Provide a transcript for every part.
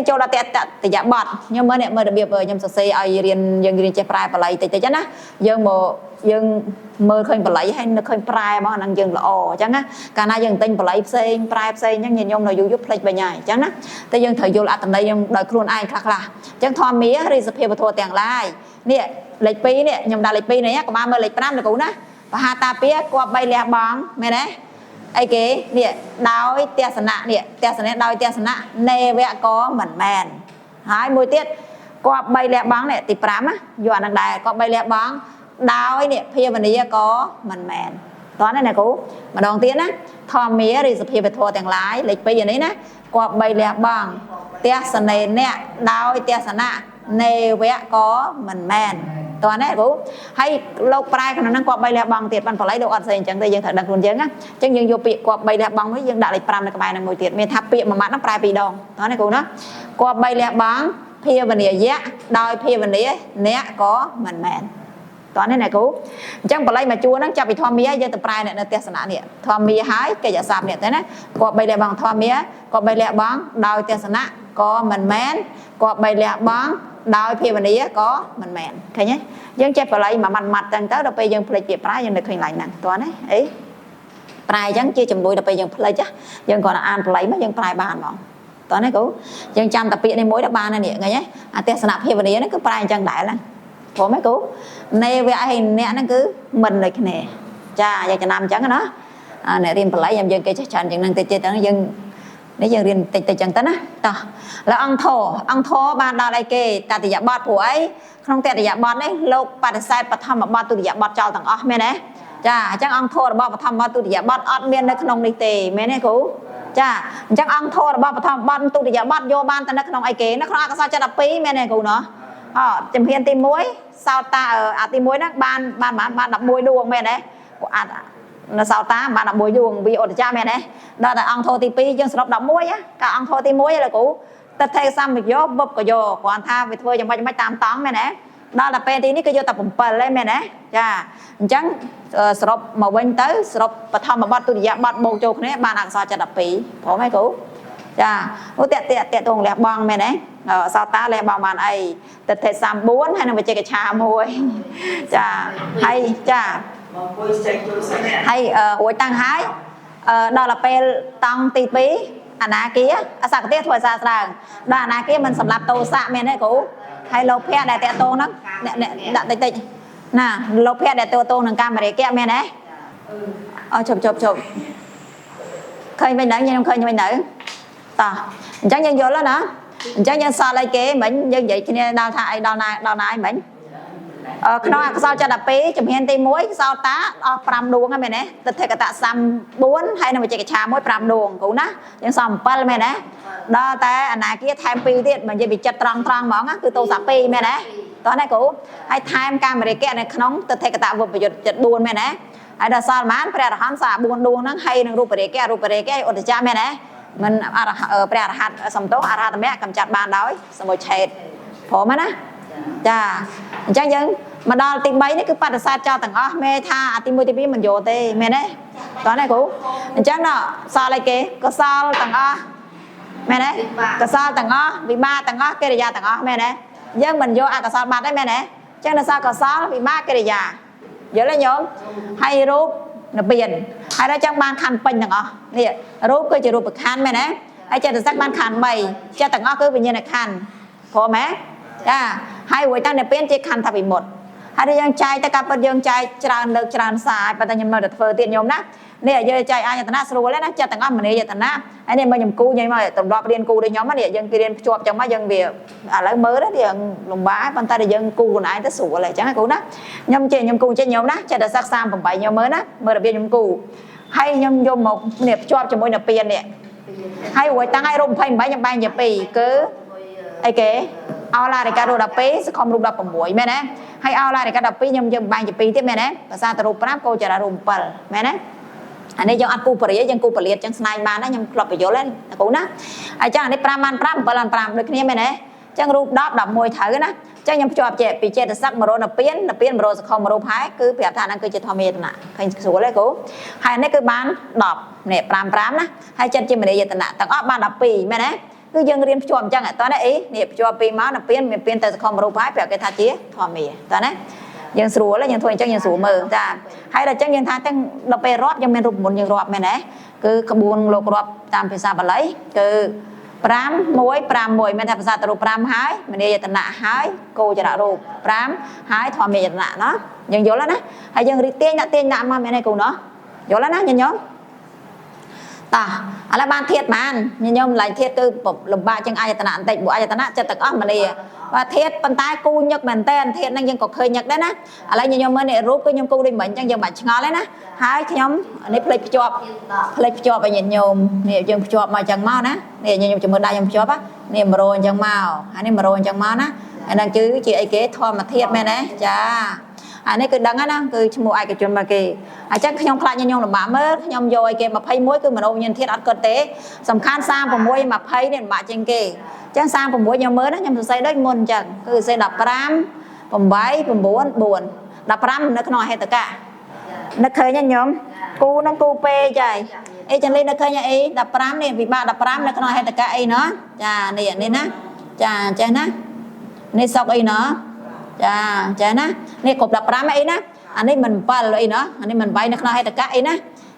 ចូលដល់តតយបတ်ខ្ញុំមើលអ្នកមើលរបៀបខ្ញុំសរសេរឲ្យរៀនយើងរៀនចេះប្រែបល័យតិចតិចណាយើងមកយើងមើលឃើញបល័យហើយនឹកឃើញប្រែមកហ្នឹងយើងល្អអញ្ចឹងណាកាលណាយើងទិញបល័យផ្សេងប្រែផ្សេងអញ្ចឹងញាតិញោមនៅយូរយូរភ្លេចវិញហើយអញ្ចឹងណាតែយើងត្រូវយល់អត្ថន័យយើងដោយខ្លួនឯងខ្លះខ្លះអញ្ចឹងធម្មាឬសភាវធម៌ទាំងឡាយនេះលេខ2នេះខ្ញុំដាក់លេខ2នេះកុំមើលលេខ5លោកគ្រូណាបហាតាពាគប្បីលះបង់មែនទេអីគេនេះដោយទស្សនៈនេះទស្សនៈដោយទស្សនៈនេវៈក៏មិនមែនហើយមួយទៀតគប្បីលះបង់នេះទី5ណាយកអានឹងដែរគប្បីលះបង់ដោយនេះភាវនាក៏មិនមែនតោះណាអ្នកគ្រូម្ដងទៀតណាធម្មាឬសភាវធម៌ទាំងឡាយលេខ2នេះណាគប្បីលះបង់ទស្សនេអ្នកដោយទស្សនៈនេវៈក៏មិនមែនតោះណាគ្រូហើយលោកប្រែក្នុងហ្នឹងគប្បីលះបង់ទៀតប៉ុន្តែបល័យលោកអត់ស្អីអញ្ចឹងទេយើងត្រូវដឹងខ្លួនយើងណាអញ្ចឹងយើងយកពាក្យគប្បីលះបង់វិញយើងដាក់លេខ5នៅក្បែរហ្នឹងមួយទៀតមានថាពាក្យមួយម៉ាត់ហ្នឹងប្រែពីរដងតោះណាគ្រូណាគប្បីលះបង់ភាវនាយៈដោយភាវនាអ្នកក៏មិនមែនតោះនេះអ្នកគ្រូអញ្ចឹងបល័យមួយជួរហ្នឹងចាប់ពីធម្មាយើងទៅប្រែអ្នកនៅទស្សនៈនេះធម្មាហើយកិច្ចសព្ទនេះទេណាគប្បីលះបង់ធម្មាគប្បីលះបង់ដោយទស្សនៈក៏មិនមែនគប្បីលះបង់ដោយភាវនាក៏មិនមែនឃើញទេយើងចេះបល័យមួយម៉ាត់ម៉ាត់ចឹងទៅដល់ពេលយើងភ្លេចពាក្យប្រែយើងនឹកឃើញឡើងហ្នឹងតោះណាអីប្រែអញ្ចឹងជាជំនួយដល់ពេលយើងភ្លេចយើងគ្រាន់តែអានបល័យមកយើងប្រែបានហ្មងតោះណាគ្រូយើងចាំតែពាក្យនេះមួយទៅបានហើយនេះឃើញទេអាទស្សនៈភាវនាហ្នឹងគឺប្រែអញ្ចឹងដែរហ្នឹងព្រមទេគ្រូនេវៈហើយអ្នកហ្នឹងគឺមិនដូចគ្នាចាយើងចំណាំអញ្ចឹងណាអ្នករៀនបល័យយើងគេចេះច្រើនជាងហ្នឹងតិចទៀតហ្នឹងយើងនេះយើងរៀនតិចតិចចឹងទៅណាតោះแล้วអង្គធអង្គធបានដល់អីគេតតិយបទព្រោះអីក្នុងតតិយបទនេះលោកបដិសេធបឋមបទទុតិយបទចោលទាំងអស់មែនទេចាអញ្ចឹងអង្គធរបស់បឋមបទទុតិយបទអត់មាននៅក្នុងនេះទេមែនទេគ្រូចាអញ្ចឹងអង្គធរបស់បឋមបទទុតិយបទយកបានតែនៅក្នុងអីគេនៅក្នុងអកុសលចិត្ត12មែនទេគ្រូណោះអជំហានទី1សោតាអាទី1ហ្នឹងបានបានបាន11ដួងមែនទេអានៅសោតាបាន11ដួងវាឧត្តចៈមែនទេដល់តែអង្គធទី2យើងសរុប11ណាកាអង្គធទី1លោកគ្រូទិដ្ឋិសម្បយោវឹបកយោគ្រាន់ថាវាធ្វើយ៉ាងម៉េចយ៉ាងម៉េចតាមតង់មែនទេដល់តែពេលទីនេះគឺយកតែ7ទេមែនទេចាអញ្ចឹងសរុបមកវិញទៅសរុបបឋមបទទុតិយបទបូកចូលគ្នាបានអក្សរចិត្ត12ព្រមទេគ្រូចាអូតាក់តាក់តាក់ទងលះបង់មែនទេសោតាលះបង់បានអីទិដ្ឋិ34ហើយនឹងវិជកិច្ឆា1ចាហើយចាហើយរួចតាំងហើយដល់ទៅពេលតង់ទី2អនាគាអសកទាធ្វើសារស្ដើងដល់អនាគាមិនសម្រាប់តោសៈមែនទេគ្រូហើយលោភៈដែលតាក់ទងហ្នឹងអ្នកដាក់តិចតិចណាលោភៈដែលតាក់ទងនឹងកាមរាគៈមែនទេអជប់ជប់ជប់ឃើញវិញហ្នឹងខ្ញុំឃើញវិញហ្នឹងតោះអញ្ចឹងយើងយល់ហើយណាអញ្ចឹងយើងសល់អីគេមិញយើងនិយាយគ្នាដល់ថាអីដល់ណាដល់ណាអីមិញក្នុងអកុសលចិត្ត12ជំហានទី1សោតាអស់5ដួងហ្នឹងមែនទេទិដ្ឋិកត34ហើយនឹងវិជកិច្ឆា1 5ដួងគ្រូណាយើងសល់7មែនទេដល់តែអនាគាថែម2ទៀតបើនិយាយពីចិត្តត្រង់ត្រង់ហ្មងគឺតោសៈ2មែនទេតោះណាគ្រូហើយថែមកាមរាគៈនៅក្នុងទិដ្ឋិកតវិបយុទ្ធចិត្ត4មែនទេហើយដល់សល់ប៉ុន្មានព្រះអរហន្តសល់4ដួងហ្នឹងហើយនឹងរូបរាគៈរូបរាគៈឧត្តចៈមែនទេមិនព្រះអរហន្តសំទោសអរហត្តមគ្គកំចាត់បានដោយសមុច្ឆេទព្រមណាចាអញ្ចឹងយើងមកដល់ទី3នេះគឺបដិសេធចោលទាំងអស់មេថាអាទី1ទី2មិនយកទេមែនទេតោះណាគ្រូអញ្ចឹងដល់សល់អីគេកុសលទាំងអស់មែនទេកុសលទាំងអស់វិបាកទាំងអស់កិរិយាទាំងអស់មែនទេយើងមិនយកអកុសលបាត់ទេមែនទេអញ្ចឹងដល់សល់កុសលវិបាកកិរិយាយល់ទេញោមហើយរូបនិព្វានហើយដល់ចឹងបានខណ្ឌពេញទាំងអស់នេះរូបគឺជារូបខណ្ឌមែនទេហើយចេតសិកបានខណ្ឌ3ចិត្តទាំងអស់គឺវិញ្ញាណខណ្ឌព្រមទេចាហើយរួចតាំងនិព្វានជាខណ្ឌថាវិមុតហើយយើងចែកទៅការពិតយើងចែកច្រើនលើកច្រើនសារប៉ុន្តែខ្ញុំនៅតែធ្វើទៀតញោមណានេះយើងចែកអាយតនៈស្រួលទេណាចិត្តទាំងអស់មនីយតនៈហើយនេះមកខ្ញុំគូខ្ញុំមកទម្លាប់រៀនគូដូចខ្ញុំនេះយើងគេរៀនភ្ជាប់ចឹងមកយើងវាឥឡូវមើលទៅយើងលំបាកប៉ុន្តែតែយើងគូខ្លួនឯងទៅស្រួលហើយចឹងគ្រូណាខ្ញុំចេះខ្ញុំគូចេះញោមណាចិត្តតែសិក្សា8ខ្ញុំមើលណាមើលរបៀបខ្ញុំគូហើយខ្ញុំយកមកនេះភ្ជាប់ជាមួយនិព្វាននេះហើយរួចតាំងឲ្យរូប28ខ្ញុំបែងជា2គឺអីគេអោឡារិការូប12សខុមរូប16មែនទេហើយអោឡារិកា12ខ្ញុំយើងបែងជា2ទៀតមែនទេភាសាតរូប5កោចរារូប7មែនទេអានេះយើងអត់គូបរិយយើងគូពលាតចឹងស្នែងបានណាខ្ញុំធ្លាប់បញ្យល់ហ្នឹងគ្រូណាហើយចឹងអានេះ5បាន5 7បាន5ដូចគ្នាមែនទេចឹងរូប10 11ត្រូវណាចឹងខ្ញុំភ្ជាប់ចេះពីចេតសិក100និព្វាននិព្វាន100សខុមរូបហើយគឺប្រាប់ថាហ្នឹងគឺជាធម្មយតនៈឃើញស្រួលទេគ្រូហើយនេះគឺបាន10នេះ5 5ណាហើយចិត្តជាមនីយតនៈទាំងអស់បាន12មែនទេ គឺយើងរៀនភ្ជាប់អញ្ចឹងតើណាអីនេះភ្ជាប់ពីមកដល់ពៀនមានពៀនទៅសខមរូបហើយប្រាប់គេថាជាធម្មាតើណាយើងស្រួលយើងធ្វើអញ្ចឹងយើងស្រួលមើលចាហើយដល់អញ្ចឹងយើងថាទាំងដល់ពេលរាប់យើងមានរូបមន្តយើងរាប់មែនទេគឺក្បួនលោករាប់តាមភាសាបាលីគឺ5 1 5 1មានថាភាសាតរូប5ហើយមនីយតនៈហើយគោចររូប5ហើយធម្មាយតនៈណោះយើងយល់ហើយណាហើយយើងរីទាញដាក់ទាញដាក់មកមែនទេគ្រូណោះយល់ហើយណាញញោមតោះឥឡូវបានធាតបានញញោមឡើងធាតគឺលំបាកជាងអាយតនៈបន្តិចព្រោះអាយតនៈចិត្តទាំងអស់មនីបាទធាតប៉ុន្តែគូញឹកមែនតើធាតហ្នឹងយើងក៏ឃើញញឹកដែរណាឥឡូវញញោមមើលនេះរូបគឺខ្ញុំគូដូចមិញអញ្ចឹងយើងមិនឆ្ងល់ទេណាហើយខ្ញុំនេះផ្លេចភ្ជាប់ផ្លេចភ្ជាប់ឲ្យញាតិញោមនេះយើងភ្ជាប់មកអញ្ចឹងមកណានេះញញោមជំរឿដៃខ្ញុំភ្ជាប់នេះ100អញ្ចឹងមកហើយនេះ100អញ្ចឹងមកណាហើយហ្នឹងគឺជាអីគេធម្មធាតុមែនទេចាអានេះគឺដឹងហើយណាគឺឈ្មោះឯកជនមកគេអញ្ចឹងខ្ញុំខ្លាចញញោមលំបាកមើលខ្ញុំយកអីគេ21គឺមនោវិញ្ញាណធាតុអត់គិតទេសំខាន់36 20នេះលំបាកជាងគេអញ្ចឹង36ខ្ញុំមើលណាខ្ញុំសរសេរដូចមុនអញ្ចឹងគឺសរសេរ15 8 9 4 15នៅក្នុងអហេតុកៈនឹកឃើញញោមគូនឹងគូពេកហើយអីចន្លីនឹកឃើញអី15នេះវិបាក15នៅក្នុងអហេតុកៈអីណោះចានេះនេះណាចាអញ្ចឹងណានេះសុកអីណោះចាចាណានេះគ្រប់15អីណាអានេះមិន7អីណោះអានេះមិន8នៅក្នុងហេតុកៈអីណា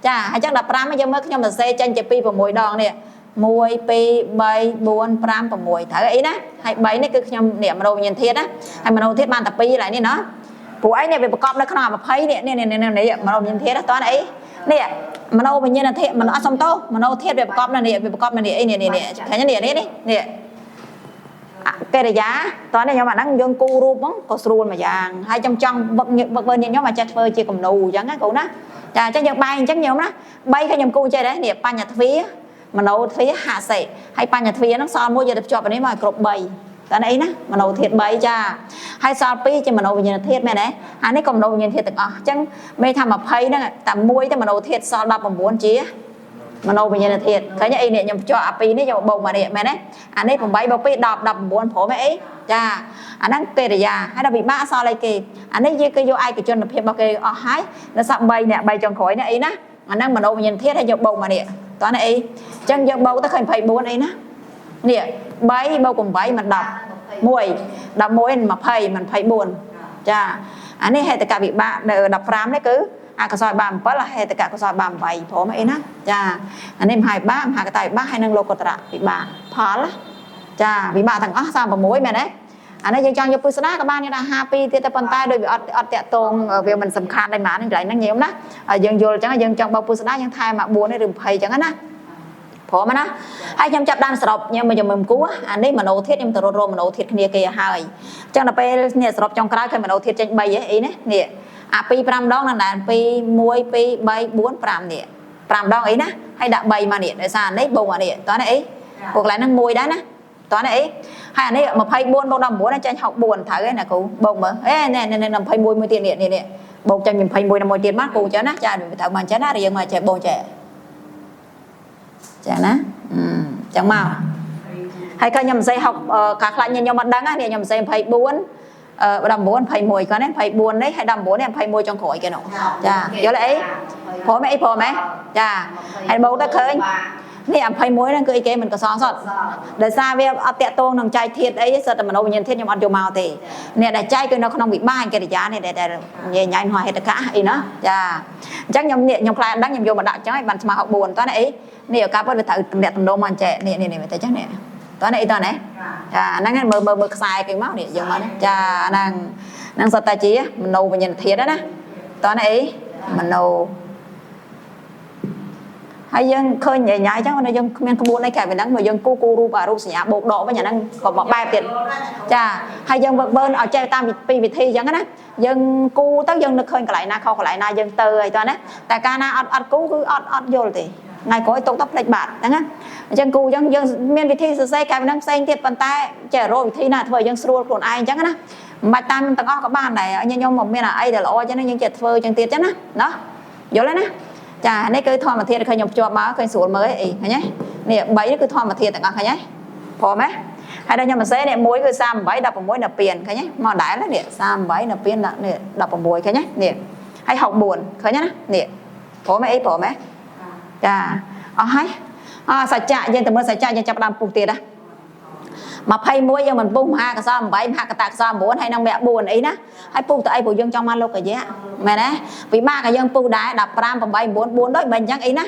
ចាអញ្ចឹង15យើងមើលខ្ញុំសរសេរចេញជា2 6ដងនេះ1 2 3 4 5 6ត្រូវអីណាហើយ3នេះគឺខ្ញុំនេះមនោវិញ្ញាណធាតុណាហើយមនោធាតុបានតែ2ឡើយនេះណោះព្រោះអីនេះវាប្រកបនៅក្នុង20នេះនេះនេះនេះមនោវិញ្ញាណធាតុតោះអីនេះមនោវិញ្ញាណធាតុមនោអត់សំទោសមនោធាតុវាប្រកបនៅនេះវាប្រកបនៅនេះអីនេះនេះឃើញនេះនេះនេះកិរិយាតោះនេះខ្ញុំអាហ្នឹងយើងគូរូបហ្នឹងក៏ស្រួលមួយយ៉ាងហើយខ្ញុំចង់វឹកវឹកញខ្ញុំឲ្យចេះធ្វើជាគំនូអញ្ចឹងណាគ្រូណាចាអញ្ចឹងយើងបែងអញ្ចឹងខ្ញុំណា3ខ្ញុំគូចេះដែរនេះបញ្ញទ្វាមនោទ្វាហសិហើយបញ្ញទ្វាហ្នឹងសល់មួយយកទៅភ្ជាប់អានេះមកឲ្យគ្រប់3តើអីណាមនោធាតុ3ចាហើយសល់2ជាមនោវិញ្ញាណធាតុមែនទេអានេះក៏មនោវិញ្ញាណធាតុទាំងអស់អញ្ចឹងមានថា20ហ្នឹងតែមួយតែមនោធាតុសល់19ជាមនោវិញ្ញាណធាតុឃើញអីនេះខ្ញុំភ្ជាប់អា2នេះយកបូកមកនេះមែនទេអានេះ8បូក2 10 19ព្រមអីចាអាហ្នឹងកិរិយាហើយដល់វិបាកសល់អីគេអានេះយើងគេយកឯកជនភាពរបស់គេអស់ហើយនៅសល់3នេះ3ចុងក្រោយនេះអីណាអាហ្នឹងមនោវិញ្ញាណធាតុហើយយកបូកមកនេះតោះណាអីអញ្ចឹងយើងបូកទៅឃើញ24អីណានេះ3បូក8មិន10 1 11 20មិន24ចាអានេះហេតុកវិបាកនៅ15នេះគឺអកុសលបាន7ហេតុកកុសលបាន8ព្រមអីណាចាអានេះមហាវិបាកមហាកតវិបាកហើយនឹងលោកុត្តរវិបាកផលចាវិបាកទាំងអស់36មែនទេអានេះយើងចង់យកពុស្ដាក៏បានយើងថា52ទៀតតែប៉ុន្តែដោយវាអត់តាក់ទងវាមិនសំខាន់ដែរហ្មងកន្លែងហ្នឹងញោមណាយើងយល់អញ្ចឹងយើងចង់បោកពុស្ដាយើងថែមមក4ឬ20អញ្ចឹងណាព្រមណាហើយខ្ញុំចាប់បានសរុបខ្ញុំមកខ្ញុំគូអានេះមនោធាតុខ្ញុំទៅរត់រមនោធាតុគ្នាគេឲ្យហើយអញ្ចឹងដល់ពេលនេះសរុបចុងក្រោយឃើញមនោធាតុចេញ3ហ៎អីណានេះអា2 5ដងនៅដែរ2 1 2 3 4 5នេះ5ដងអីណាហើយដាក់3មកនេះដោយសារអានេះបូកអានេះតោះនេះអីពួកកន្លែងហ្នឹង1ដែរណាតោះនេះអីហើយអានេះ24បូក19ចេញ64ត្រូវឯណាគ្រូបូកមើលអេនេះនេះ21មួយទៀតនេះនេះបូកចេញ21មួយទៀតមកគ្រូចឹងណាចាត្រូវមកអញ្ចឹងណារៀងមកចេះបូកចេះចឹងណាចឹងមកហើយក៏ខ្ញុំសរសេរ6កាខ្លាចខ្ញុំអត់ដឹងណានេះខ្ញុំសរសេរ24 19 21គាត់នេះ24នេះហើយ19នេះ21ចុងក្រោយគេនោះចាយល់អីព្រមអីព្រមហ៎ចាហើយបូកទៅឃើញនេះ21ហ្នឹងគឺអីគេមិនកសងសតដោយសារវាអត់តាក់ទងនឹងចែកធាតុអីសិតតែមនោវិញ្ញាណធាតុខ្ញុំអត់យកមកទេអ្នកដែលចែកគឺនៅក្នុងវិបាកកិរិយានេះដែលញ៉ៃញ៉ៃហោះហេតុកៈអីណោះចាអញ្ចឹងខ្ញុំនេះខ្ញុំខ្លាចដឹងខ្ញុំយកមកដាក់អញ្ចឹងឲ្យបានស្មើ64តោះនេះអីនេះឱកាសពិតវាត្រូវតំណាក់តំណងមកអញ្ចេះនេះនេះទៅអញ្ចឹងនេះតោះនេះអីតោះនេះចាហ្នឹងមើលមើលមើលខ្សែគេមកនេះយើងមកនេះចាហ្នឹងហ្នឹងសុទ្ធតែជាមនោវិញ្ញាណធាតុណាតោះនេះអីមនោហើយយើងឃើញញ៉ៃញ៉ៃអញ្ចឹងយើងគ្មានក្បួនអីក្រៅពីហ្នឹងមកយើងគូគូរូបអារូបសញ្ញាបូកដកវិញអាហ្នឹងក៏មកបែបទៀតចាហើយយើងវឹកវើឲ្យចេះតាមពីវិធីអញ្ចឹងណាយើងគូទៅយើងនឹកឃើញកន្លែងណាខុសកន្លែងណាយើងទៅអីតោះណាតែកាលណាអត់គូគឺអត់យល់ទេថ្ងៃក្រោយទុកទៅភ្លេចបាត់ហ្នឹងណាអញ្ចឹងគូអញ្ចឹងយើងមានវិធីសរសេរក្រៅពីហ្នឹងផ្សេងទៀតប៉ុន្តែចេះរកវិធីណាធ្វើឲ្យយើងស្រួលខ្លួនឯងអញ្ចឹងណាមិនបាច់តាមទាំងអស់ក៏បានដែរខ្ញុំមកមានអីដែលល្អអញ្ចឹងយើងចេះធ្វើអញ្ចឹងទៀតអញ្ចឹងណាណោះយល់ទេណាចានេះគឺធម្មធាតុឃើញខ្ញុំភ្ជាប់មកឃើញស្រួលមើលអីឃើញទេនេះ3នេះគឺធម្មធាតុទាំងអស់ឃើញទេព្រមទេហើយដល់ខ្ញុំសរសេរនេះមួយគឺ38 16 12ឃើញទេមកដែរនេះ38 12នេះ16ឃើញទេនេះហើយ64ឃើញទេណានេះព្រមទេអីព្រមទេចាអស់ហើយអសច្ចៈយើងទៅមើលសច្ចៈយើងចាប់ដើមពុះទៀតណា 21យើងមិនពុះមហាកសល8មហាកតកសល9ហើយនឹងមគ្គ4អីណាហើយពុះទៅអីព្រោះយើងចង់បានលោកយៈមែនទេវិបាកក៏យើងពុះដែរ15 8 9 4ដូចមិនអញ្ចឹងអីណា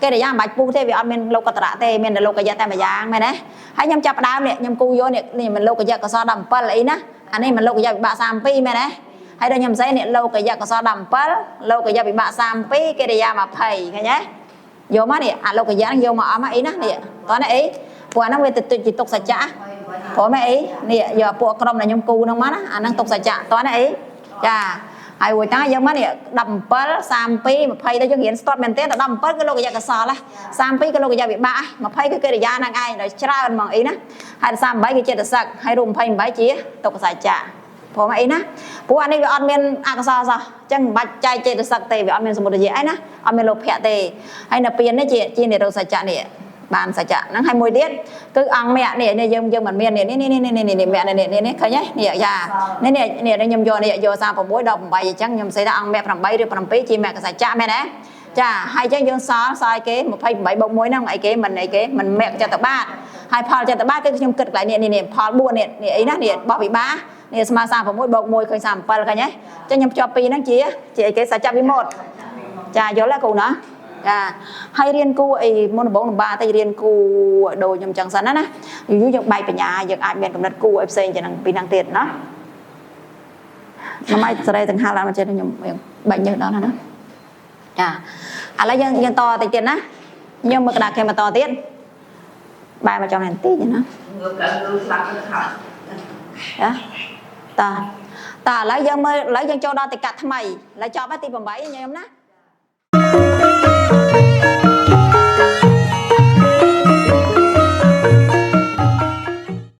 កិរិយាមិនបាច់ពុះទេវាអត់មានលោកតរៈទេមានតែលោកយៈតែមួយយ៉ាងមែនទេហើយខ្ញុំចាប់ដើមនេះខ្ញុំគូយកនេះនេះមិនលោកយៈកសល17អីណាអានេះមិនលោកយៈវិបាក32មែនទេហើយដល់ខ្ញុំស្អីនេះលោកយៈកសល17លោកយៈវិបាក32កិរិយា20ឃើញទេយកមកនេះអាលោកយៈហ្នឹងយកមកអស់មកអីណានេះតោះណាអីព្រោះអាហ្នឹងវាទៅជាទុកសច្ចៈព្រោះមែនអីនេះយកពួកក្រុមដែលខ្ញុំគូហ្នឹងមកណាអាហ្នឹងទុកសច្ចៈតោះណាអីចាហើយរួចតាយើងមកនេះ17 32 20ទៅយើងរៀនស្ទាត់មែនទេតែ17គឺលោកយៈកសល32គឺលោកយៈវិបាក20គឺកិរិយាហ្នឹងឯងដល់ច្រើនហ្មងអីណាហើយ38គឺចេតសិកហើយរូប28ជាទុកសច្ចៈព្រោះមកអីណាព្រោះអានេះវាអត់មានអកុសលសោះអញ្ចឹងមិនបាច់ចែកចេតសិកទេវាអត់មានសមុទយៈអីណាអត់មានលោភៈទេហើយនៅពៀននេះជានិរោធសច្ចៈនេះបានសច្ចៈហ្នឹងហើយមួយទៀតគឺអង្គមគ្គនេះនេះយើងយើងមិនមាននេះនេះនេះនេះនេះនេះមគ្គនេះនេះនេះឃើញទេនេះយ៉ានេះនេះនេះខ្ញុំយកនេះយក36ដល់8អញ្ចឹងខ្ញុំសេថាអង្គមគ្គ8ឬ7ជាមគ្គសច្ចៈមែនទេចាហើយអញ្ចឹងយើងសល់សល់គេ28បូក1ហ្នឹងអីគេមិនអីគេមិនមគ្គចិត្តបាតហើយផលចិត្តបាតគឺខ្ញុំគិតកន្លែងនេះនេះផល4នេះនេះអីណានេះបោះវិបានេះស្មើ36បូក1ឃើញ37ឃើញទេអញ្ចឹងខ្ញុំភ្ជាប់ពីរហ្នឹងជាជាអីគេសច្ចវិមុតចាយល់ទេគ្រូណាចាហើយរៀនគូអីមុនដំបូងលំបាកតិចរៀនគូដូចខ្ញុំចឹងសិនណាណាយូរយូរយើងបែកបញ្ញាយើងអាចមានកំណត់គូអីផ្សេងជាងពីហ្នឹងទៀតណាមកសេរីសង្ហាឡើងមកចេះខ្ញុំបែកញើសដល់ណាចាឥឡូវយើងយើងតតិចទៀតណាខ្ញុំមើលក្តារគេបន្តទៀតបែរមកចំនេះបន្តិចណា ងើបឡើងងើបស្លាប់ទៅខោ ចាតតឥឡូវយើងមើលឥឡូវយើងចូលដល់តិកៈថ្មីឥឡូវចប់ហើយទី8ញោមណា។